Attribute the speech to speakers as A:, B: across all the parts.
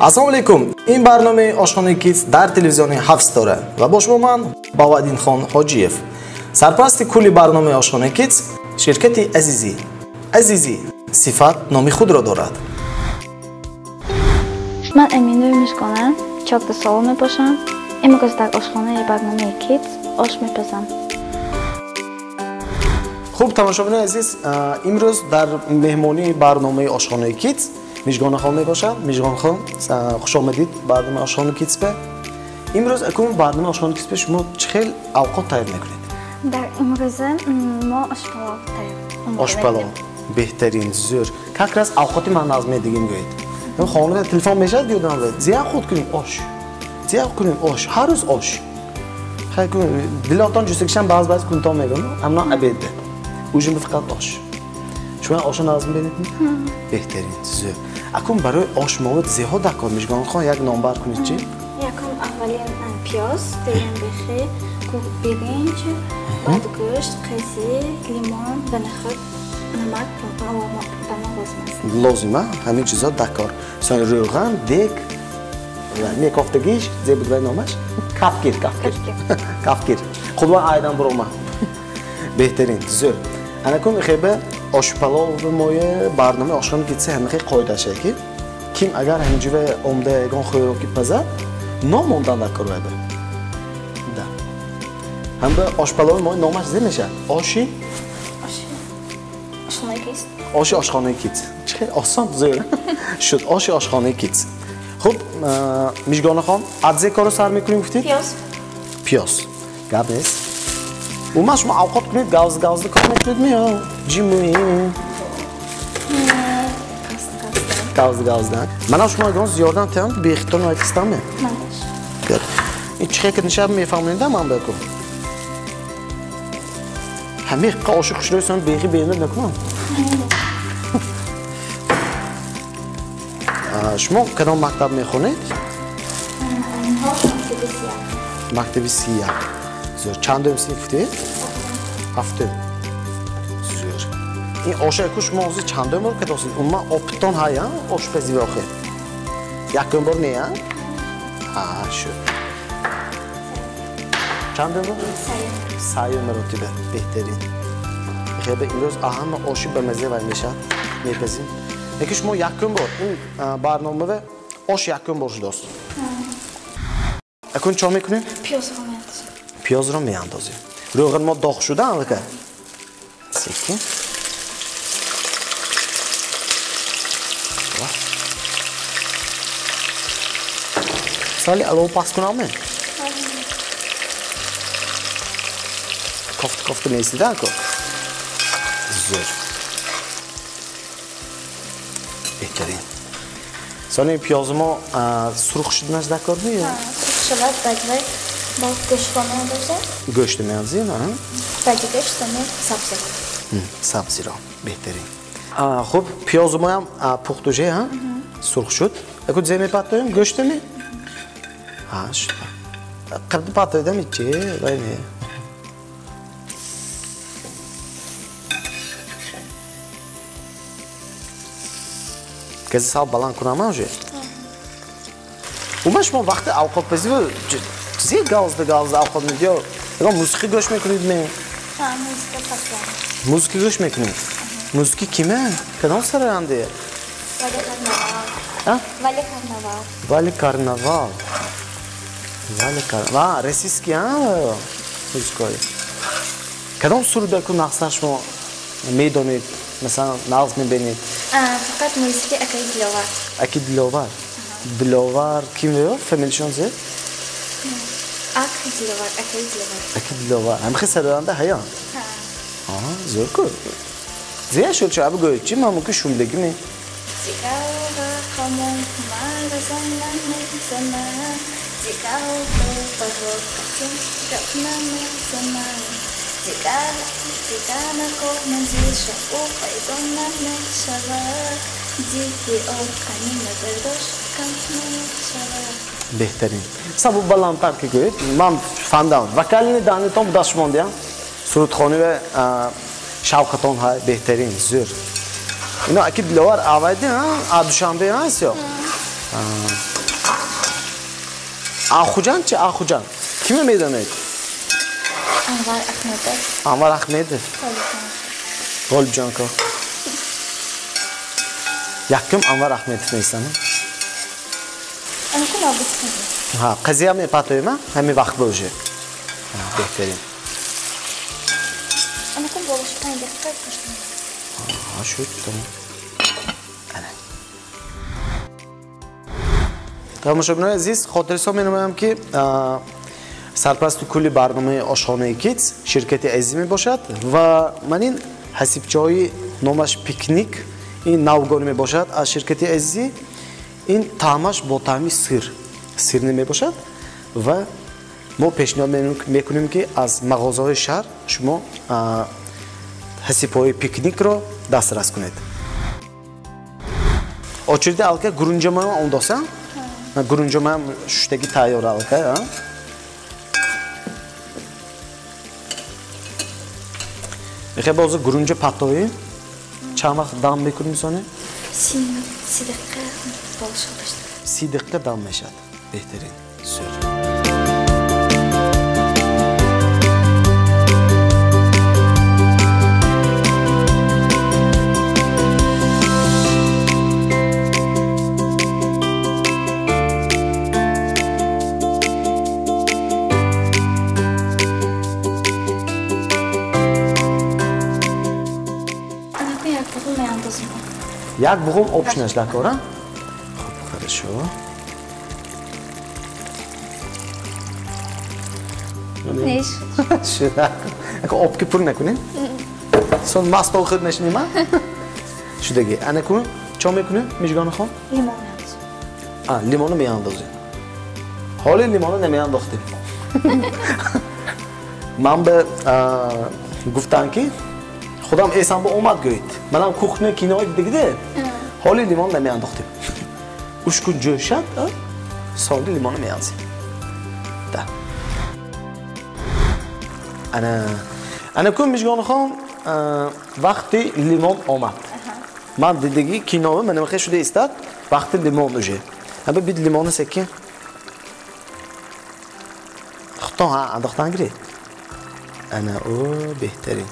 A: Ассалому алайкум. Ин барномаи Ошхонаи Kids дар телевизиони Ҳафт Ситора ва бо шумо ман Бавадинхон Ҳоҷиев. Сарпарасти кулли барномаи Ошхонаи Kids ширкати Азизӣ. Азизӣ сифат номи худро дорад.
B: Ман Аминои Мишгона, 4 сола мебошам. Имрӯз дар ошхонаи барномаи Kids ош мепазам.
A: Хуб, тамошобинони азиз, имрӯз дар меҳмонии барномаи Ошхонаи Kids Мижгонахон мебошад. Мижгонхон, хуш омадид барномаи Ошхонаи Kids бе. Имрӯз акун барномаи Ошхонаи Kids бе шумо чӣ хел авқот тайёр мекунед?
B: Дар имрӯза мо ошпалов тайёр.
A: Ошпалов беҳтарин, зӯр. Как раз авқоти ман наз медигим гӯед. Хонада телефон мешавад гӯям, зиёд худ кунем ош. Зиёд кунем ош, ҳар рӯз ош. Хай дилотон ҷустагишам баъз баъз кунтон мегӯям, аммо обед. Ужин фақат ош. Шумо ошо назм медед? Беҳтарин, зӯр. Акун барои ош мовод зиҳо дакор Мижгонхон як номбар кунед чӣ?
B: Якум аввалин пиёз, дуюм бехи, биринҷ, баъд гӯшт, қизи, лимон ва нахӯд, намак ба мо лозим аст.
A: Лозима? Ҳамин чизҳо дакор. Сон рӯған, дег, мекофтагиш, зе буд вай номаш? Кафкир, кафкир. Кафкир. Худва айдан бурома. Беҳтарин, зӯр. Анакун хебе ошпалови моя барномаи Ошхонаи Kids ҳамихе қоидаше ки ким агар ҳамҷуве омда ягон хӯроки пазад, ном ондан дакор вайба. Да. Ҳамба ошпалови моя номаш зе мешавад? Оши?
B: Оши Ошхонаи Kids.
A: Оши Ошхонаи Kids. Чӣ хеле осон зӯр шуд. Оши Ошхонаи Kids. Хуб, Мижгонахон, аз зе корро сар мекунем гуфтед?
B: Пиёз.
A: Пиёз. Гап нест. Умуман шумо авқот кунед, гавз гавзда кор мекунед ё ҷимӯи? Гавз гавзда. Манам шумо ягон зиёрдам тиям, бехитон вайкистам ме?
B: Манаш.
A: Ин чӣ хел нишаб мефаҳмонидам ман ба ку? Ҳамех қа оши хушрӯйсон бехи бемир накунам. Шумо кадом мактаб мехонед? Мактаби 31. Зӯр. Чандум синф гуфтед? Ҳафтум. Зӯр. Ин оша ку шумо ҳозир чандум бор кадосед? Умуман опитон ҳая ошпазӣ охир? Якум бор не, а? Ҳа, шуд. Чандум бор? Саюм маротиба. Беҳтарин. Хебе имрӯз ҳама оши ба мазза вай мешавад, мепазим. Лекин шумо якум бор ин барномава ош якум бор шудааст. Акун чо мекунем?
B: Пиёзро меандозем.
A: Пиёзро меандозем. Рӯған мо доғ шуда аллака? Секин. Сали алов пас кунам? Кофта кофта меистида ку? Зӯр. Беҳтарин. Сони пиёзи мо сурх шуданаш дакор ме ё?
B: Сурх шавад, баъд вай баъд гӯштро меандозем.
A: Гӯштро меандозем, а?
B: Баъди гӯшт сони сабзиро.
A: Сабзиро, беҳтарин. Хуб, пиёзи моям пухт уже, а? Сурх шуд. Аку зе мепатоем, гӯшто ме? Ҳа, шуд. Қабди патоидам ичи, вай не. Гази сал баланд кунам уже? Умуман шумо вақти авқотпазӣ зе гавзда гавзда авқот медед ё ягон мусиқӣ гӯш мекунед ме?
B: Музыка паслам.
A: Музыка гӯш мекунед? Музыки киме? Кадом сароянде?
B: Вали Карнавал. Вали Карнавал.
A: Вали Карнавал. Вали Карнавал. Российский, а? Музыкаи. Кадом сурудаку нақсар шумо медонед? Масалан, нағз мебинед?
B: Фақат музыки Акаи Диловар.
A: Аки Диловар. Диловар ким ё? Фамилишон зе?
B: Ак Диловар, Акаи Диловар.
A: Аки Диловар. Ҳамхи сароянда ҳаё?
B: Ҳа.
A: Аҳа, зӯр ку. Зе шуд ча бигӯед, чӣ ман мумкин шумдагӣ ме?
B: Зикава қамон маразана мезана, зикава парокатин гапна мезана, зикана команзиша у пайдона мешава, дики оқани набардош кам мешава.
A: Беҳтарин. Сабу баландтар ки гӯед, ман фаҳмидам. Вокалини даҳнитон буда шумондиям. Сурудхонӣ ва шавқатон ҳай беҳтарин, зӯр. Ино аки Диловар авайди, а? Душанбе ҳаст ё? Хуҷанд чи? Хуҷанд киме медонед?
B: Анвар Ахмедов.
A: Анвар Ахмедов. Ғолибҷонко. Якум Анвар Ахмедов меистам. Ҳа, қазия мепатоема ҳамин вақт ба уже. Беҳтарин. Шуд, тамом. Тамошобинои азиз, хотиррасон менамоям, ки сарпарасти кулли барномаи ошхонаи Китс ширкати Азизӣ мебошад ва ман ин ҳасибчаҳои номаш Пикник, ин навгонӣ мебошад аз ширкати Азизӣ. Ин таъмаш бо таъми сир, сирне мебошад ва мо пешниҳод мекунем, ки аз мағозаҳои шаҳр шумо ҳасибҳои Пикникро дастрас кунед. Очереди алка гурунҷамаам ондосан? Гурунҷамаам шуштаги тайёр алка. Мехоҳ боз гурунҷа патоӣ чанд вақт дам мекунем соне?
B: 30 дақиқа болошо дошта.
A: 30 дақиқа дам мешавад. Беҳтарин. Сӯр. Як буғум об шинаш дакор, а? Хуб, хорошо.
B: Неш.
A: Шуда. Ака об ки пур накунем? Сон маст охир нашинем, а? Шудаги. Ана кун, чо мекунем, Мижгона хон?
B: Лимон меандозем.
A: А, лимоно меандозем. Ҳоли лимоно намеандохтем. Ман ба гуфтам, ки худам эсам ба омад гӯед. Манам кухня кинои дидагиде. Ҳоли лимон намеандохтем. Ушку ҷӯшад, соли лимоно меандозем. Да. Ана, ана кун Мижгонахон, вақти лимон омад. Ман дидаги кинои манам хе шуда истад, вақти лимон уже. Аба бид лимоно секин. Хутон ҳа андохтан гиред. Ана о беҳтарин.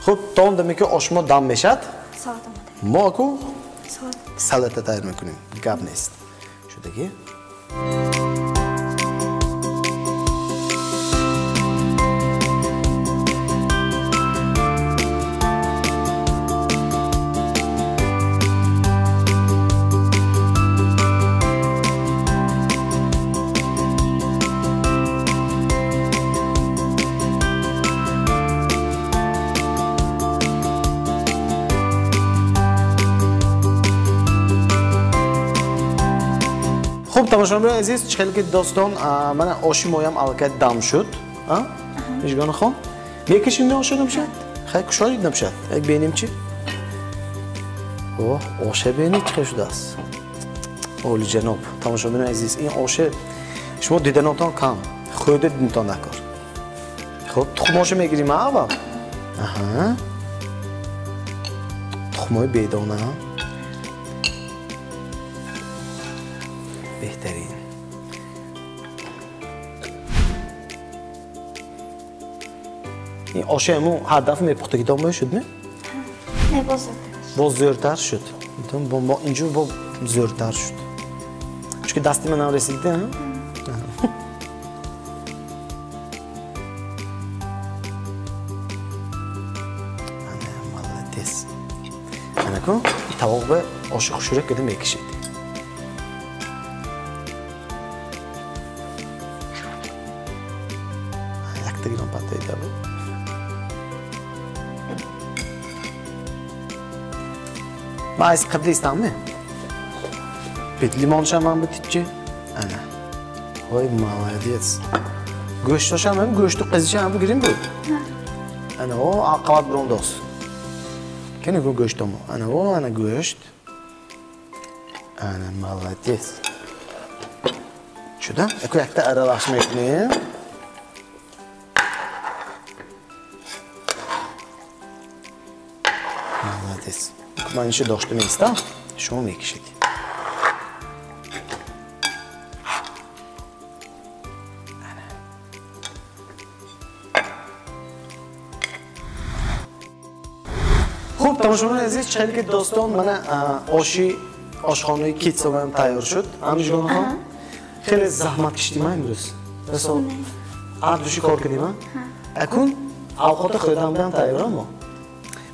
A: Хуб, то он даме ки ошмо дам мешад, мо аку салата тайёр мекунем. Гап нест. Шудаги? Хуб, тамошобинони азиз, чӣ хеле ки достон, мана оши моям аллакай дам шуд. Мижгона хон, мекашим не оша намшад? Хай кушоид намшад. Як бинем чи? О, оша бинед чӣ хел шудааст. Олиҷаноб, тамошобинони азиз, ин оша шумо диданотон кам, хӯрда дидинтон накор. Хуб, тухмоша мегирим аввал. Аҳа. Тухмои бедона. Беҳтарин. Ин оша ҳамун ҳар дафъа мепухтагӣ домоя шуд, не?
B: Не, боз зӯртар.
A: Боз зӯртар шуд. Инҷо бо зӯртар шуд. Чунки дасти манам расид, а? Ана, молодец. Ана ку, тавоқ ба оши хушрӯ када мекашид. Яктагинам паттоида бу. Ман аз қабли истамми? Бит лимоншам ман битичи. Ана. Ой, молодец. Гӯштошам ҳам гӯшту қизишам бигирим бу. Ана о қават бирондоз. Кани гу гӯштомо. Ана о, ана гӯшт. Ана молодец. Шуда? Аку якта аралаш мекунем. Молодец. Ман иншо дошта меистам, шумо мекишед. Тамошобинони азиз, чӣ ки достон, мана оши ошхонаи Китсовам тайёр шуд. Мижгонахон, хеле заҳмат кишидим имрӯз. Расо ардуши кор кардим. Акун авқоти хӯрдан тайёрам мо.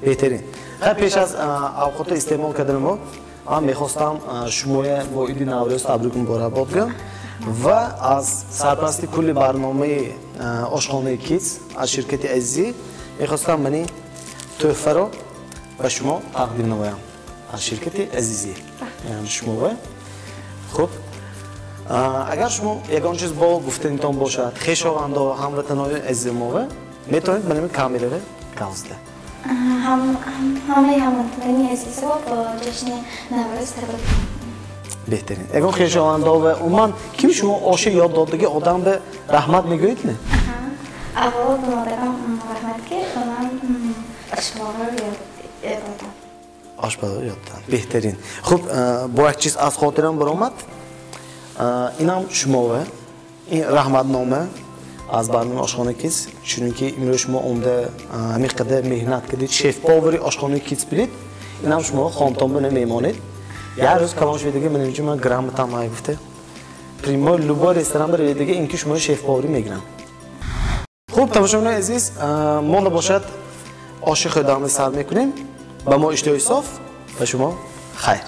A: Беҳтарин. Хай, пеш аз авқотро истеъмол кардани мо, ман мехостам шумоя бо иди Наврӯз табрик муборакбод гӯям ва аз сарпарасти кулли барномаи ошхонаи Китс, аз ширкати Азизӣ мехостам мани тӯҳфаро ба шумо тақдим намоям. Аз ширкати Азизӣ шумо. Хуб, агар шумо ягон чиз бо гуфтанитон бошад, хешовандо, ҳамватанои азизи мо, метавонед ба нами камераве гап зада.
B: Ҳамаи ҳамватанони азизро бо ҷашни Наврӯз табрик.
A: Беҳтарин. Ягон хешовандо ва умуман ким шумо оши ёд додагӣ одам ба раҳмат мегӯед, не?
B: Аввало ба модарам раҳмат, ки ба ман ошпаловро ёд додам.
A: Ошпаловро ёд додам. Беҳтарин. Хуб, бо як чиз аз хотирам баромад. Инам шумова, ин раҳматнома аз барномаи ошхонаи Китс, чунки имрӯз шумо омда ҳамин қадар меҳнат кардед, шеф-повари ошхонаи Китс будед. Инам шумо хонтон бина мемонед. Як рӯз калон шудига, ман инҷо ман грамотам ай гуфта, прямой любой ресторан бараведига, инки шумо шеф-поварӣ мегирам. Хуб, тамошобинони азиз, мо набошад оши хӯрданро сар мекунем. Ба мо иштиҳои соф, ба шумо хайр.